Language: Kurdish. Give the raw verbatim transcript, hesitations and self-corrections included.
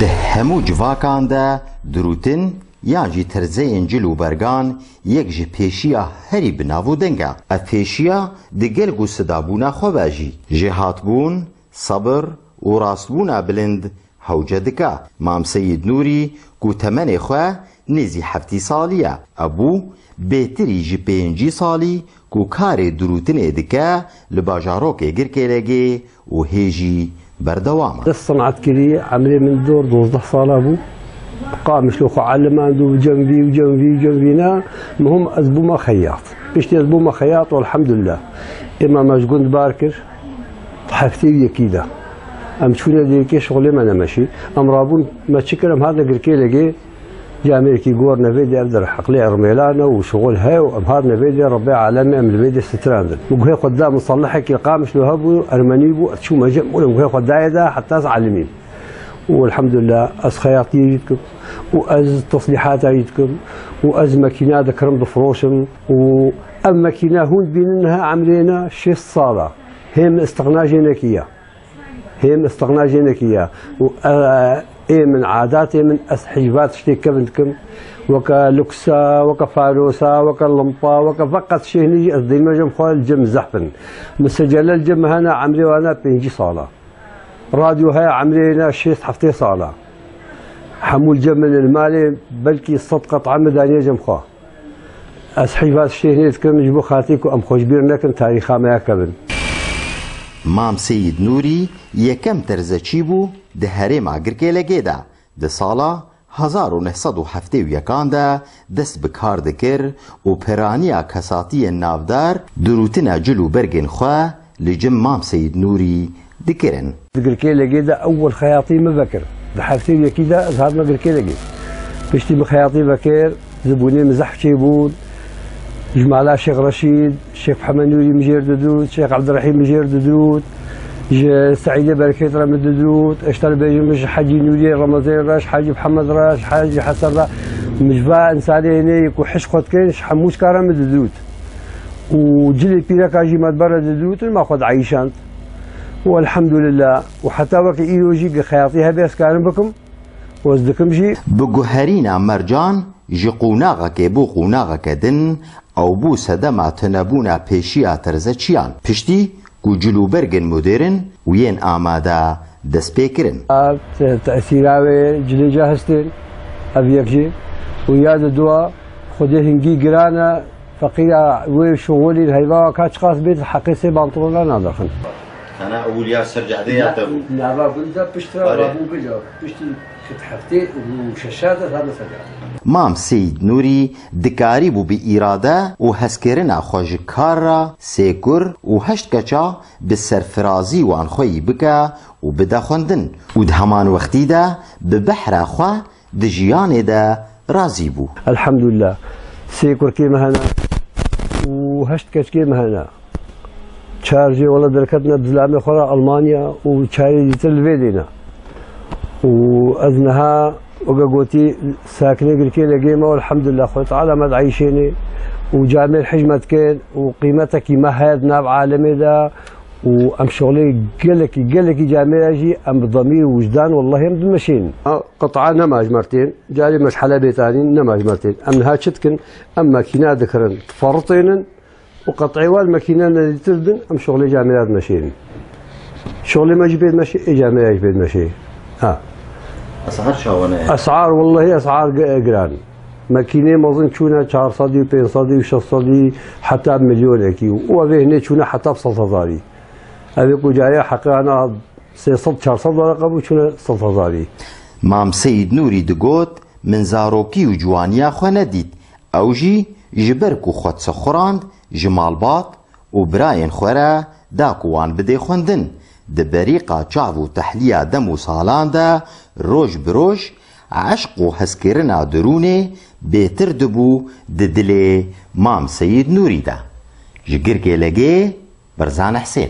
Di hemû civakan de dirûtin yan jî terzeyên cil û bergan yek ji pêşiya herî bi nav û deng e. Ev pêşiya di gelg û sidabûna xwe ve jî jêhatbûn, sebir û rastbûna bilind hewce dike. Mam Seyîd Nûrî ku temenê xwe nêzî heftî salî ye, ebû bêtirî ji pêncî salî ku karê dirûtinê dike li bajarokê Girkêlegê û hê jî berdewam e. Dest senatkirî, emrê min dor dozdeh sala bû. Qamişlo xwe elimand û cem vî û cem vî û cem vî ne. Muhim ez bûma xeyat. Piştî ez bûma xeyat, elhamdulillah. Êma me ji gund bar kir. Heftê û yekî de. Em çûne dêrikê şixulê me nemeşî. Em rabûn me çi kir, em hatine Girkêlegê. Camêrekî gor nevê de ev der heqlê ermêlan e û şixul heye û em hat nevê de Rebbê alemê em li vê de sitirandin. Min guhê xwe da misalihekî Qamişlo hebû, ermenî bû, ez çûme cem û em guhê xwe dayê de heta ez alimîm. Û elhamdulillah ez xeyatiyê jî dikim û ez teslîhata jî dikim û ez mekîna dikirim difiroşim û ev mekîna hûn dibînin niha emrê ne şêst sal e. Hê min istiqna jê nekiye. Hê min istiqna jê nekiye. Û, e, ê min, adatê min, ez hicva tiştê kevin dikim. Weke luksa, weke farosa, weke limpa, weke feqet şêhnî jî ez dême cem xwe li cem zehf in. Min secele li cem hene, emrê wana pêncî sala. Radyo heye, emrê ne şêst heftê sala. Hemû li cem min in, malê belkî sed qet'a min daniye cem xwe. Ez heyva tiştê hinê dikim ji bo xatirî ku em xwe ji bîr nekin, tarîxa me ya kevin. Mam Seyîd Nûrî yekem terzeçî bû di herêma Girkêlegê de. Di sala hezar û neh sed û heftê û yekan de dest bi kar dikir û piraniya kesatiyên navdar dirûtina cil û bergên xwe li cem Mam Seyîd Nûrî dikirin. Di Girkêlegê de ewil xeyatî min vekir. Di heftê û yekî de ez hatime Girkêlegê. Piştî min xeyatî vekir, zibûnê min zehf çêbûn. Ji mala Şêx Reşîd, Şêx Mihemed Nûrî min jêr didût, Şêx Ebdirehîm min jêr didût, ji Seîdê Berkêt re min didût, ez ji te re bêjim ji Hecî Nûriyê Remezên re, ji Hecî Mihemed re, ji Hecî Hesen re. Min ji va însanê hênê ku hişk xwe dikin, ji hemû çika re min didût. û cilê pîreka jî me di ber re didûtin, me xwe dieyşand. Û elhamdulillah. Û heta weke îro jî gi xeyatî hebe ez karim bikim. Û ez dikim jî. Bi guherîna Mercan ji qonaxekê bo qonaxeke din, ew bû sedema tunebûna pêşiya terzeçiyan. Piştî ku cil û bergên modern û yên amade dest pê kirin. A te-, tesîra wê cilê ca hestên, ev yek jî. Û ya di dua, Xwedê hingî giran e, feqîra wê şoxulî heyva ka çiqas bêt, heqê sê pantolona nadixin. Hena ewil ya ser cadê ya te bû. Nava gund de piştre Bare. Rabû bija, piştî kit heftê û şeşa de hane ser cadê. Mam Seyîd Nûrî dikarîbû bi îrade û hezkirina xwe ji kar re sê kur û heşt keça bi serfirazî wan xweyî bike û bide xwendin û di heman wextî de bi behra xwe di jiyanê de razî bû. Elhamdulillah. Sê kurkê me hene û heşt keçkê me hene. Çar jê wele derketine bi zilamê xwe re Almanya û çarê dîtir li vê dêne. Û ez niha weke gotî sakinê Girkêlegê me, elhamdulillah, Xwedê Teala me dieyşênê û camêr hej me dikin û qîmetekî me heye di nav alemê de û em şixulê gelekî, gelekî camêra jî em bi demîr û wijdan wellahî em dimeşênin. Qit'a nema ji me re tên, carê me ji Helebê tanîn nema ji me re tên. Em niha çi dikin? Em makîna dikirin, diferitênin û qet'ê wan makîne nedîtir din, em şixulê camêra dimeşênin. Şixulê me jî pê dimeşê, ê camêra jî pê dimeşê. Ha. Esar çawa ne? Esar, wellahî esar gi-, giran. Makînê mezin çûne çar sedî û pênc sedî û şeş sedî heta milyonekî û ev ê hinê çûne heta bi sed hezarî. Ev ê ku carê heqê ana sê sed çar sed were qebû çûne sed hezarî. Mam Seyîd Nûrî digot, min zarokî û ciwaniya xwe nedît. Ew jî ji ber ku xwe disixurand, ji malbat û birayên xwe re da ku wan bidê xwendin. Di berîqa çav û tehliya dem û salan de roj bi roj eşq û hezkirina dirûnê bêtir dibû di dilê Mam Seyîd Nûrî de. Ji Girkêlegê, Berzan Hesên.